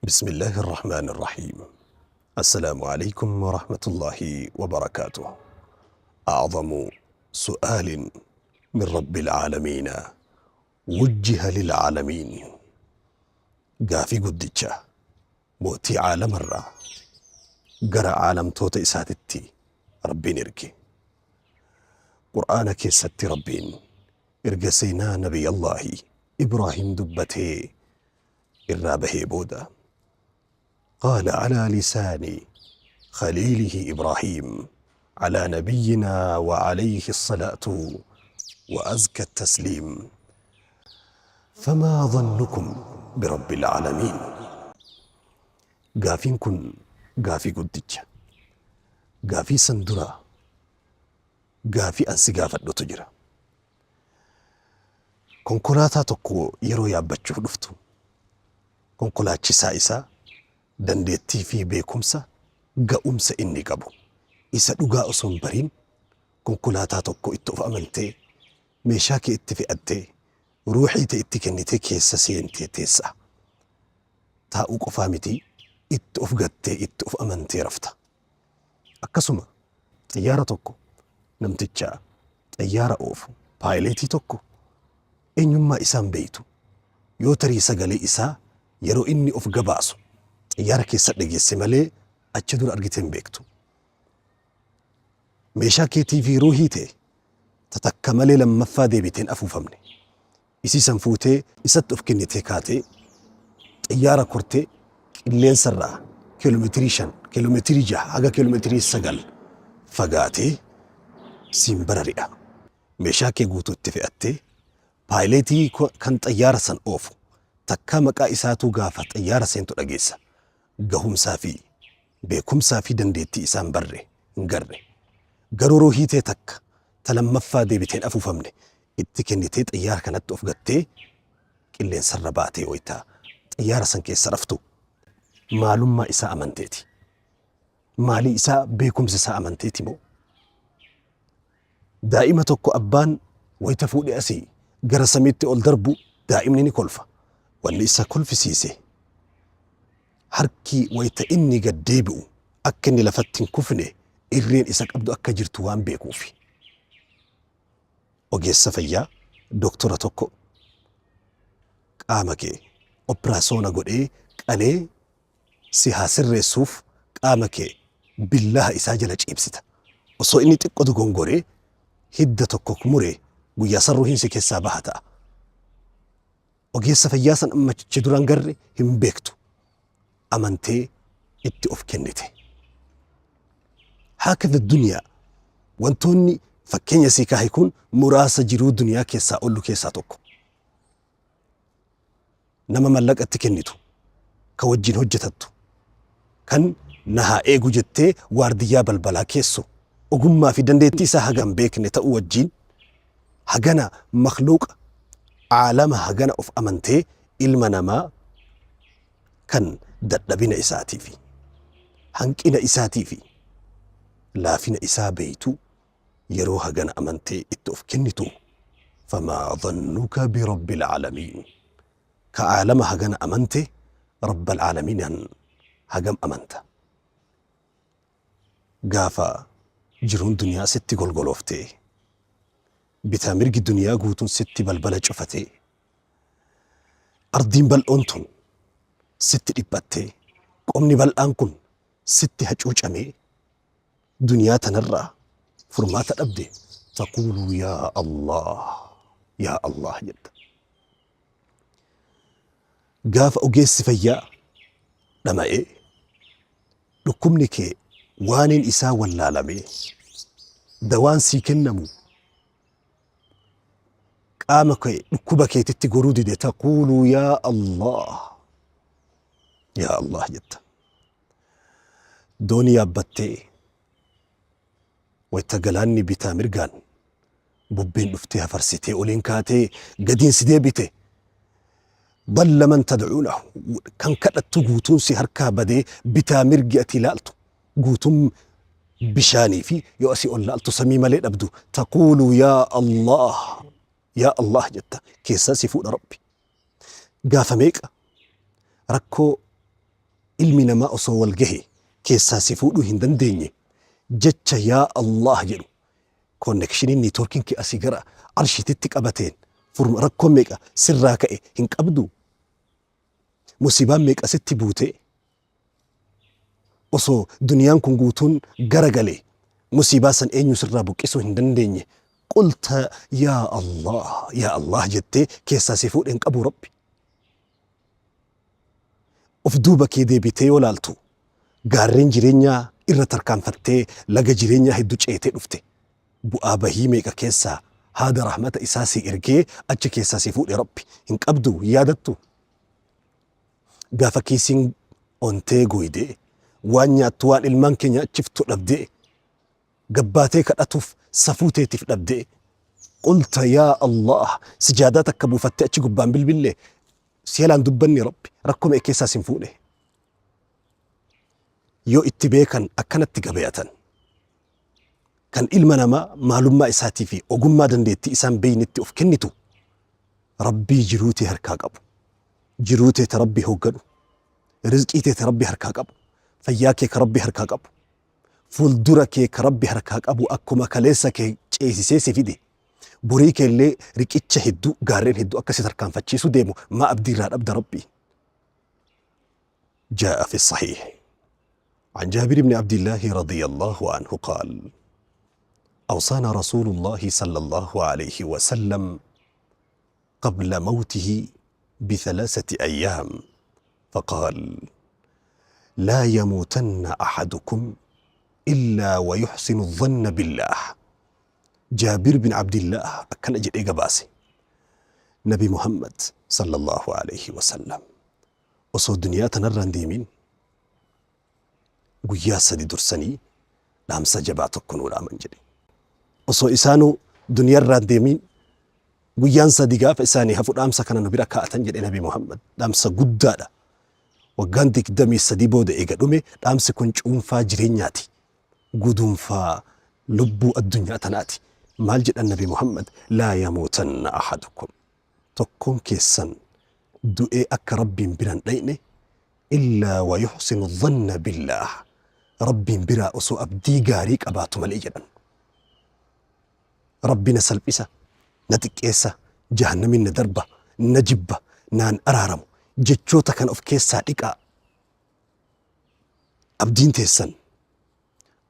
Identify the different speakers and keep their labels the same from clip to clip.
Speaker 1: بسم الله الرحمن الرحيم. السلام عليكم ورحمة الله وبركاته. أعظم سؤال من رب العالمين وجه للعالمين. Gaafii guddicha mootii caalamarraa gara caalamtoota isaatitti Rabbiin erge. Qur'aana keessatti Rabbiin erga seenaa Nabiyallaahi Ibraahim dubbatee irraa bahee booda qaala alaa lisaani khaliilihi Ibraahim alaa nabiyyinaa wa alayhi salaatu wa azka tasliim famaa dhannukum birabbil aalamiin. Gaafiin kun gaafii guddicha. Gaafii san dura gaafii an si gaafadhutu jira. Konkolaataa tokko yeroo yaabbachuuf dhuftu konkolaachisaa isaa dandeettii fi beekumsa ga'umsa inni qabu isa dhugaa osoo hin bariin konkolaataa tokko itti of amantee meeshaa kee itti fe'attee ruuxii tee itti kennitee keessa seentee teessa. Taa'uu qofaa miti itti of gattee itti of amantee rafta. Akkasuma xayyaara tokko namticha xayyaara oofu paayileetii tokko eenyummaa isaa hin beektu. Yoo tarii sagalee isaa yeroo inni of gabaasu xayyaara keessa dhageesse malee achi dura argitee hin beektu. Meeshaa keetii fi ruuhii tee ta takka malee lammaffaa deebitee hin afuufamne. Isii san fuutee isatti of kennitee kaatee xiyyaara kortee qilleensa irraa kiiloomeetirii 5, kiiloomeetirii 6 haga kiiloomeetirii 9 fagaatee siin barari'a. Meeshaa kee guutuu itti fe'attee paayileetii kan xayyaara san oofu takkaa maqaa isaatuu gaafa xayyaara seentu dhageessa. Gahumsaa fi beekumsaa fi dandeettii isaa hin barre, hin garre. Garuu ruuhii tee takka ta lammaffaa deebitee hin afuufamne itti kennitee xayyaara kanatti of gattee qilleensarra baatee wayta xayyaara san keessa raftu maalummaa isaa amanteeti. Maalii isaa beekumsa isaa amanteeti moo? Daa'ima tokko abbaan wayta fuudhee asii gara samiitti ol darbu daa'imni ni kolfa. Wanni isa kolfisiise harki wayta inni gad deebi'u akka inni lafatti hin kufne irreen isa qabdu akka jirtu waan beekuufi. Ogeessa fayyaa doktora tokko qaama kee opiraasoona godhee qalee si haa sirreessuuf qaama kee billaha isaa jala ciibsita. Osoo inni xiqqo dogongoree hidda tokko muree guyyaa san ruuhiin si keessaa baha ta'a. Ogeessa fayyaa san amma achi dura hin garre hin beektu. Amantee itti of kennite. Haakadha duniyaa wantoonni fakkeenya sii kaahe kun muraasa jiruu duniyaa keessaa ollu keessaa tokko. Nama mallaqa itti kennitu, ka wajjin hojjetattu, kan na haa eegu jettee waardiyyaa balbalaa keessu, ogummaa fi dandeettii isaa haga hin beekne ta'uu wajjin hagana makhluuqa aalama hagana of amantee ilma namaa kan dadhabina isaatii fi hanqina isaatii fi laafina isaa beeytu yeroo hagana amantee itti of kennitu famaa dhannuka birabbil aalamiin ka aalama hagana amante rabbal aalamiinaan hagam amanta? Gaafa jiruun duniyaa sitti golgolooftee bitaa mirgi duniyaa guutuun sitti balbala cufatee ardiin bal'oon tun sitti dhiphattee qomni bal'aan kun sitti hacuucamee duniyaa tanarraa furmaata dhabde taquulu yaa Allah yaa Allah jetta. Gaafa ogeessi fayyaa dhama'ee dhukkubni kee waaniin isaa wallaalamee dawaan sii kennamu qaama kee dhukkuba keetitti goruu dide taquulu yaa Allah yaa Allah jetta. Doonii yaabbattee wayta galaanni bitaa mirgaan bubbeen dhuftee hafarsitee oliin kaatee gadiin si deebite dalla man tad'uunahu kan kadhattu guutuun si harkaa badee bitaa mirgi ati ilaaltu guutuun bishaanii fi yoo asii ol laaltu samii malee dhabdu taquulu yaa Allah yaa Allah jetta keessaa si fuudha Rabbi. Gaafa meeqa rakkoo Ilmi namaa osoo wal gahe keessaa si fuudhuu hin dandeenye jecha yaa Allah jedhu connectioniin networkiin kee asii gara arshiititti qabateen furma rakkoon meeqa sirraa ka'e hin qabdu? Musiibaan meeqa sitti buutee osoo duniyaan kun guutuun gara galee musiibaa san eenyu sirraa buqqisuu hin dandeenye qulta yaa Allah yaa Allah jettee keessaa si fuudhe hin qabu Rabbi. Of duuba kee deebitee yoo laaltu gaarreen jireenyaa irra tarkaanfattee laga jireenyaa heddu ceetee dhufte. Bu'aa bahii meeqa keessaa haada rahmata isaa sii ergee achi keessaa si fuudhe Rabbi. Hin qabduu? Hin yaadattuu? Gaafa kiisiin ontee gooydee waan nyaattu waan ilmaan kee nyaachiftu dhabdee gabbaatee kadhatuuf safuu teetiif dhabdee qulta yaa Allah sijaadaa takka buufattee achi gubbaan bilbillee si jalaan dubbanni Rabbi rakkoo meeqa keessaa sin fuudhe. Yoo itti beekan akkanatti gabayatan. Kan ilma namaa maalummaa isaatii fi ogummaa dandeettii isaan beeynetti of kennitu Rabbii jiruu tee harkaa qabu. Jiruu tee ta Rabbi hoogganu. Rizqii tee ta Rabbi harkaa qabu. Fayyaa kee ka Rabbi harkaa qabu. Fuuldura kee ka Rabbi harkaa qabu akkuma kaleessa kee ceesisee si fide. Borii kee illee riqicha hedduu gaarreen hedduu akka si tarkaanfachiisuu deemu maa abdii irraa dhabda Rabbii. جاء في الصحيح عن جابر بن عبد الله رضي الله عنه قال: أوصانا رسول الله صلى الله عليه وسلم قبل موته بثلاثة أيام، فقال: لا يموتن أحدكم إلا ويحسن الظن بالله. Jaabir bin Abdillaah akkana jedhee gabaase, Nabi Muhammad sallallahu alayhi wa sallam osoo duniyaa tanarraa hin deemin guyyaa sadi dursanii dhaamsa jabaa tokko nuu dhaaman jedhe. Osoo isaanuu duniyarraa hin deemin guyyaan sadi gaafa isaanii hafu dhaamsa kana nu bira kaa'atan jedhe Nabi Muhammad. Dhaamsa guddaadha. Waggaan 23 booda eega dhume dhaamsi kun cuunfaa jireenyaati. Guduunfaa lubbuu addunyaa tanaati. Maal jedhan Nabi Muhammad? Laa yamuutanna ahadukum. Tokkoon keessan du'ee akka Rabbiin bira hin dhayne illaa wa yuhsinu dhanna billaah. Rabbiin biraa osoo abdii gaarii qabaatu malee jedhan. Rabbi na salphisa, na xiqqeessa, jahannamin na darba, na jibba, naan araaramu. Jechoota kana of keessaa dhiqaa. Abdiin teessan,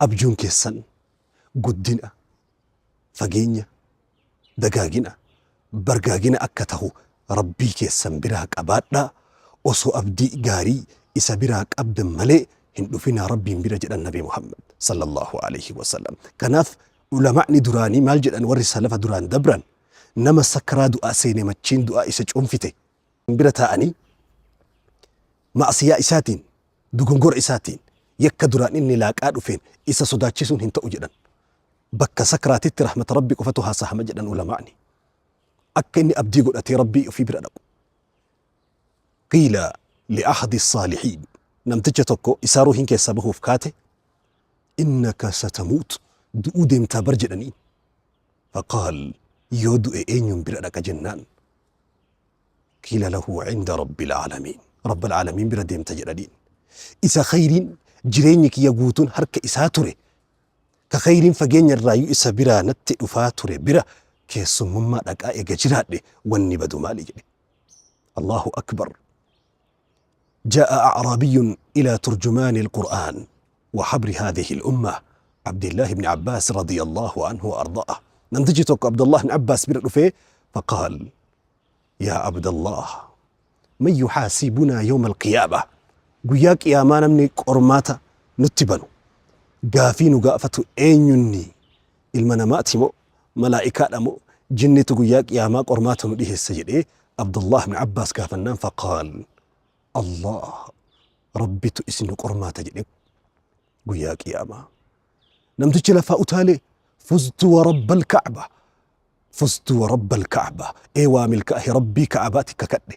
Speaker 1: abjuun keessan guddina, fageenya, dagaagina, bargaagina akka tahu Rabbii keessan biraa qabaadhaa, osoo abdii gaarii isa biraa qabdan malee hin dhufinaa Rabbiin bira jedhan Nabi Muhammad sallallahu alaihi wasallam. Kanaaf ulama'ni duraanii maal jedhan warri salafa duraan dabran nama sakraa du'aa seene machiin du'aa isa cuunfite bira taa'anii ma'asiyaa isaatiin, dogongora isaatiin, yakka duraan inni laaqaa dhufeen isa sodaachisuun hin ta'u jedhan. Bakka sakraatitti rahmata Rabbii qofatu haasahama jedhan ulamaa'ni. Akka inni abdii godhatee Rabbii ofii bira dhaqu. Qiila li'ahadi saalihiin namticha tokko isaa ruuhiin keessaa bahuuf kaate innaka satamuut du'uu deemtaa bar jedhaniin. Faqaal yoo du'e eenyuun bira dhaqa jennaan Qiila lahu inda rabbil aalamiin. Rabbal aalamiin bira deemta jedhaniin. Isa khayriin jireenyi kiyya guutuun harka isaa ture, ka khayriin fageenya irraayyuu isa biraa natti dhufaa ture bira keessummummaa dhaqaa eega jiraadhe wanni badu maali jedhe. Allahu akbar. جاء أعرابي إلى ترجمان القرآن وحبر هذه الأمة عبد الله بن عباس رضي الله عنه وأرضاه. نمتجي توك عبد الله بن عباس بن فقال: Yaa Abdallaah! Man yuhaasibunaa yawmal qiyaamah? Guyyaa qiyaamaa namni qormaata nutti banu, gaafii nu gaafatu eenyunni? Ilma namaati moo? Malaa'ikaadha moo? Jinnitu guyyaa qiyaamaa qormaata nu dhiheessa jedhee Abdallaah ibn Abbaas gaafannaan faqaal Allaah Rabbitu isin nu qormaata jedhe guyyaa qiyaamaa. Namtichi lafaa utaalee fuztu wa rabbal ka'ba Fuztu wa rabbal ka'ba ee waa milkaahe Rabbii ka'abaatti kakadhe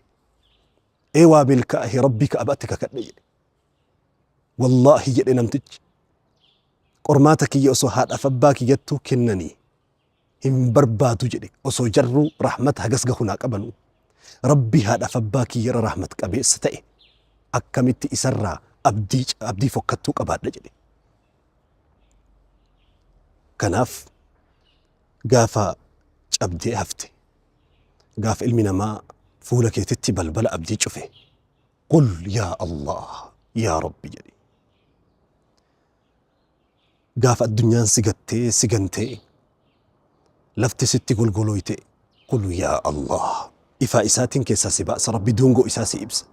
Speaker 1: ee waa milkaahe Rabbii ka'abaatti kakadhe jedhe. Wallaahi jedhe namtichi qormaata kiyya osoo haadhaaf abbaa kiyyattuu kennanii hin barbaadu jedhe osoo jarruu rahmata hagas gahu naa qabanuu. Rabbii haadhaaf abbaa kiyyarra rahmat qabeessa ta'e akkamitti isarraa abdii abdii fokkattuu qabaadha jedhe. Kanaaf gaafa cabdee hafte, gaafa ilmi namaa fuula keetitti balbala abdii cufe, qul yaa Allah yaa Rabbi jedhi. Gaafa addunyaan si gattee si gantee lafti sitti golgolooyte, qul yaa Allah, ifaa isaatiin keessaa si baasa Rabbi, duungoo isaa si ibsa.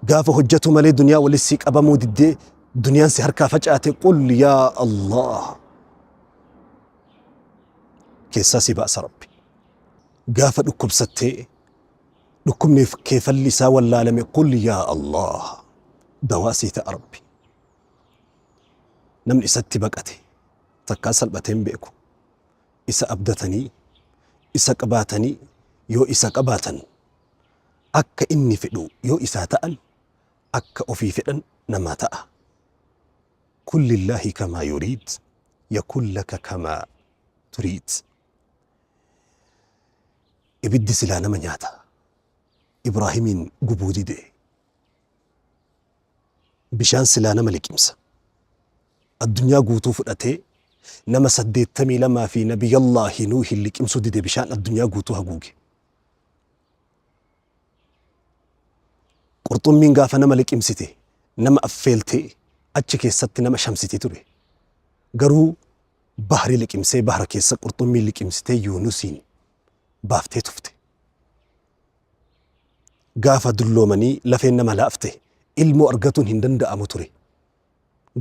Speaker 1: Gaafa hojjatu malee duniyaa wali si qabamuu diddee duniyaan si harkaa facaate, qul yaa Allah, keessaa si baasa Rabbi. Gaafa dhukkubsattee dhukkubni kee falli isaa wallaalame, qul yaa Allah, dawaa sii ta'a Rabbi. Namni isatti baqate takkaa salphatee hin beeku. Isa abdatanii isa qabaatanii, yoo isa qabaatan akka inni fedhu yoo isaa ta'an, akka ofii fedhan namaa ta'a. Kun lillaahi kamaa yuriid yakun laka kamaa turiid. Ibiddi silaa nama nyaata. Ibraahimiin gubuu dide. Bishaan silaa nama liqimsa. Addunyaa guutuu fudhatee nama 82 fi Nabiyallaahi Nuuhin liqimsuu dide, bishaan addunyaa guutuu haguuge. Qurxummiin gaafa nama liqimsite nama affeeltee achi keessatti nama shamsiti ture. Garuu bahri liqimsee, bahra keessa qurxummiin liqimsitee Yuunusiin baaftee tufte. Gaafa dulloomanii lafeen nama laafte ilmoo argatuun hin danda'amu ture.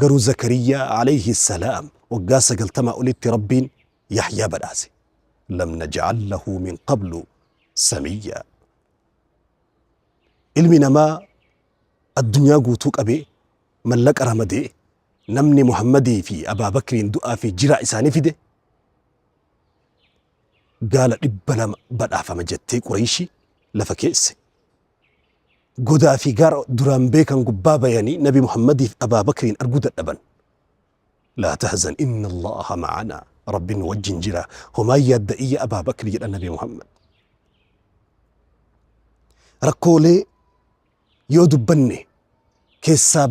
Speaker 1: Garuu Zakariyyaa alayhi salaam waggaa 90 olitti Rabbiin Yahyaa badhaase. Lam naj'al lahu min qablu samiyya. Ilmi namaa addunyaa guutuu qabee mallaqa ramadee namni Muhammadii fi Abaa Bakriin du'aa fi jiraa isaanii fide gaala 200 badhaafama jettee Qureeyshii lafa keesse. Godaa fi gaara duraan beekan gubbaa bayanii Nabi Muhammadiif Abaa Bakriin arguu dadhaban. Laa tahzan inna Allaha ma'anaa, Rabbiin nu wajjin jira, homaa yaadda iyya Abaa Bakri jedhan Nabi Muhammad. Rakkoolee yoo dubbanne keessaa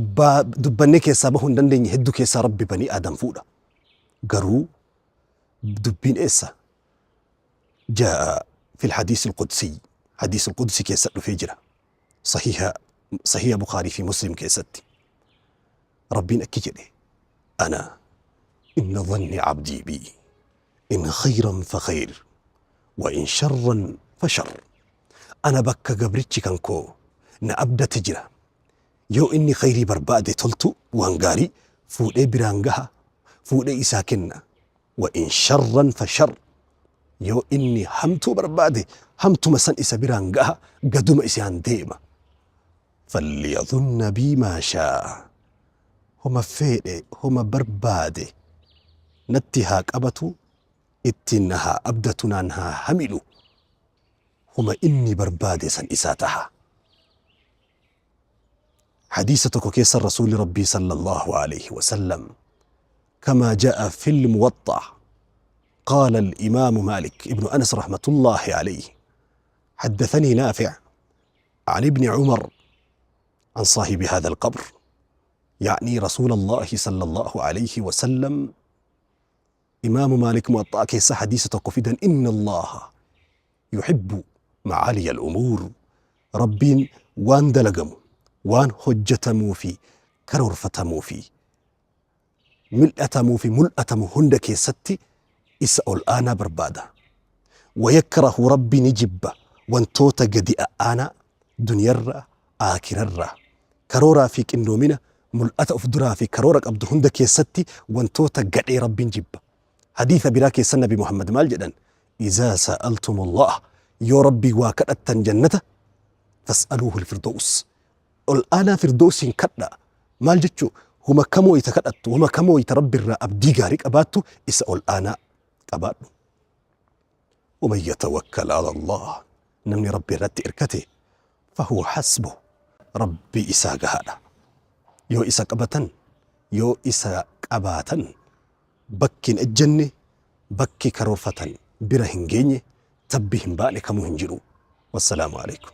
Speaker 1: dubbannee keessaa bahuu hin dandeenye hedduu keessaa Rabbi banii Aadam fuudha. Garuu dubbiin eessa? Jaa'a fil hadiisil qudsiy, hadiisil qudsi keessa dhufee jira. Sahiha sahiha Bukhaarii fi Muslim keessatti. Rabbiin akki jedhe: ana inna dhanni abdii bi in khayran fa khayr wa in sharran fa shar. Ana bakka gabrichi kan koo na abdate jira. Yoo inni khayrii barbaade, toltu waan gaarii fuudhee biraan gaha, fuudhee isaa kenna. Wa in sharran fa shar. Yoo inni hamtuu barbaade hamtuma san isa biraan gaha, gaduma isaan deema. Falyadhunna bii maa shaa. Homa feedhe, homa barbaade natti haa qabatu, ittiin na haa abdatu, naan haa hamilu, homa inni barbaade san isaa taha. Hadiisa tokko keessa Rasuulli Rabbii sallallahu alayhi wasallam, كما جاء في الموطأ، قال الإمام مالك ابن أنس رحمة الله عليه: حدثني نافع عن ابن عمر عن صاحب هذا القبر، يعني رسول الله صلى الله عليه وسلم. إمام مالك موطأ keessa hadiisa tokko fidan: إن الله يحب معالي الأمور. Rabbiin waan dalagamu, waan hojjetamuu fi karoorfatamuu fi mil'atamuu fi mul'atamu hunda keessatti isa ol aanaa barbaada. ويكره, Rabbi ni jibba wantoota gadi a'aanaa duniyarraa aakirarraa. Karooraa fi qindoomina mul'ata of duraa fi karoora qabdu hunda keessatti wantoota gadhee Rabbiin jibba. Hadiisa biraa keessa Nabi Muhammad maal jedhan? إذا سألتم الله, yoo Rabbii waa kadhattan jannata, فاسألوه الفردوس, ol aanaa firdoosin kadha. Maal jechuu? Huma kamoo ita kadhattu, huma kamoo ita Rabbi irraa abdii gaarii qabaattu, isa ol aanaa qabaadhu. ومن يتوكل على الله, namni Rabbi irratti irkate, فهو حسبه, Rabbi isaa gahaadha. Yoo isa qabatan, yoo isa qabaatan, bakki hin ejjenne, bakki karoorfatan bira hin geenye, tabbi hin baane kamuu hin jiru. Wassalaamu alaikum.